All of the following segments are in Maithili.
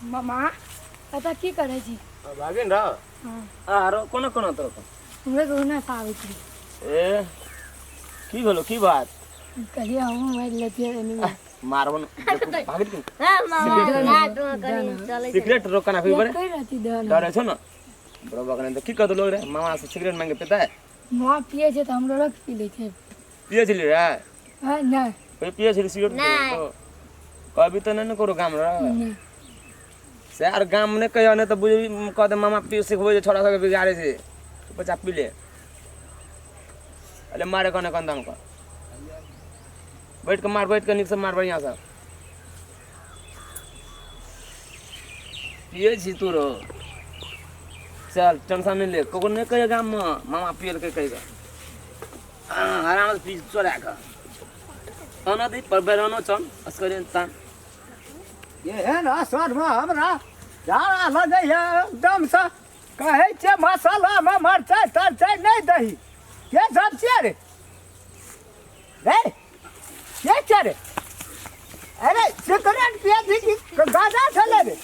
मामा एतऽ की करै छी? भागिन रह। हँ। आरो कोना कोना तोर? हमरे गाँव से आबै छी। ए, की भेलो, की बात? कहलियै हमहूँ मारि लेतियै एनी। मारबो न भागिन के। हाँ मामा, ना तो कनी चलै। सिगरेट रोकना फिर बड़े कहि रहती दहन। डरे छौ न बड़ो बकने तो की कहतो लोग रे, मामा से सिगरेट मांगे पीता है। माँ पियै छै तऽ हमरो रख पी लै छै। पिए छली रे? हँ, नहि। कोई पिए छली सिगरेट? नहि। तो कभी तो नहीं न करो गाम रे। नहि। से आर गाम नहि कहियो नहि तऽ बुझबी, कह दे मामा पी सिखबै छै, छोड़ा सबके बिगाड़े छै। बच्चा पी ले। अरे मारे कने कंदम का बैठ के मार, बैठ के नीक से मार, बढ़िया से पिए छी तू रो। चल, टेंशन नहीं ले, ककरो नहीं कहियो गाम में मामा पियल के कहियो। आराम से पी चोरा के आना दी पर बेरानो चल असगरे तान। एहन असरमे हमरा झाड़ा लगैए एकदमसँ। कहै छै मसालामे मरचाइ तरचाइ नहि दही। के सब छियै रे? रे, के छियै रे? अरे सिगरेट पिए छी कि गाजा छलै रे?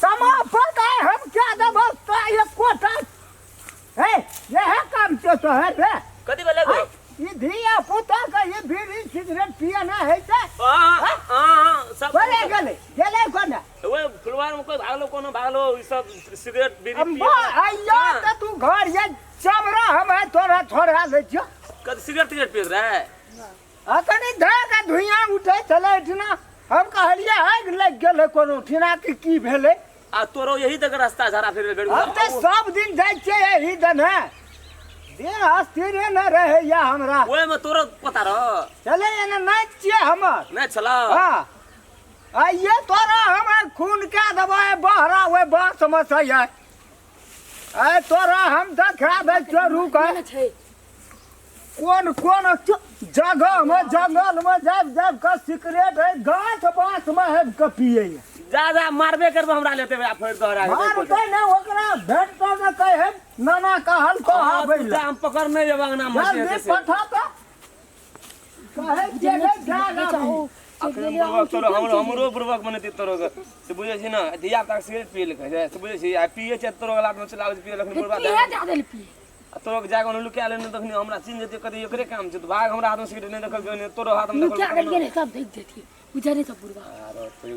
समापक आइ हम क्या देबौ तो एकोटा। हे, इएह काम छियौ तोहर रे? कथी भेलै गो? ई धिया पुता के ई बीड़ी सिगरेट पिए ना है छै। हाँ हाँ, सब कोने गेलै, गेलै कोने? ओए फुलवार में कोई भागलो, कोनो भागलो, ई सब सिगरेट बीड़ी अम्बा आइयो तऽ तू घर ये चमड़ा हम है तोरा छोड़ा दै छियौ। कथी सिगरेट तिगरेट पियत रहे? अखनी धऽ के धुइयाँ उठै छलै एहिठिना। हम कहलियै आगि लागि गेलै कोनो ठिना कि की भेलै। आ तोरो यही तक रास्ता झाड़ा फिर भेट। हम तऽ सब दिन जाइ छियै एही दने, देह स्थिरे नहि रहैया हमरा। ओए में तोरो पता रह चलै एने नहि छियै हमर। नहीं छला? हाँ, आइये तोरा हम खून कए देबै बहरा ओहि बाँस मे से। आइ आइ तोरा हम देखा दै छियौ, रुक। छै। कोन कोन जगह मे, जंगल मे जाबि जाबि कऽ सिगरेट है गाछ बाँस मे आबि कऽ पियैया। जा जा, मारबे करबो हमरा लेते आ फेर दोहरा के। मारतै ने, ओकरा भेटतौ ने, कहै नाना कहल को आबै लए। हम पकड़ नहीं जेब अंगना में। जल्दी पठा तऽ कहै छियै ने, जा गाभी। अखन बुड़बक तोरो, हमरो हमरो बुड़बक बनेतै तोरो के से बुझै छी ने। धिया पुता के सिगरेट पिए लए कहै छै से बुझै छी, आ पिए छै तोरो लात में चलाबै छै पिए लखन बुड़बा। पिए जा देल पिए। आ तोरो के जाके लुका लेने तखनी हमरा चिन्ह जेतै, कथी एकरे काम छै। तऽ भाग, हमरा हाथ में सिगरेट नहीं देखल, तोरो हाथ में लुका देखल। गेल सब देख देतियै, बुझै नहि सब बुढ़बा। आरो तो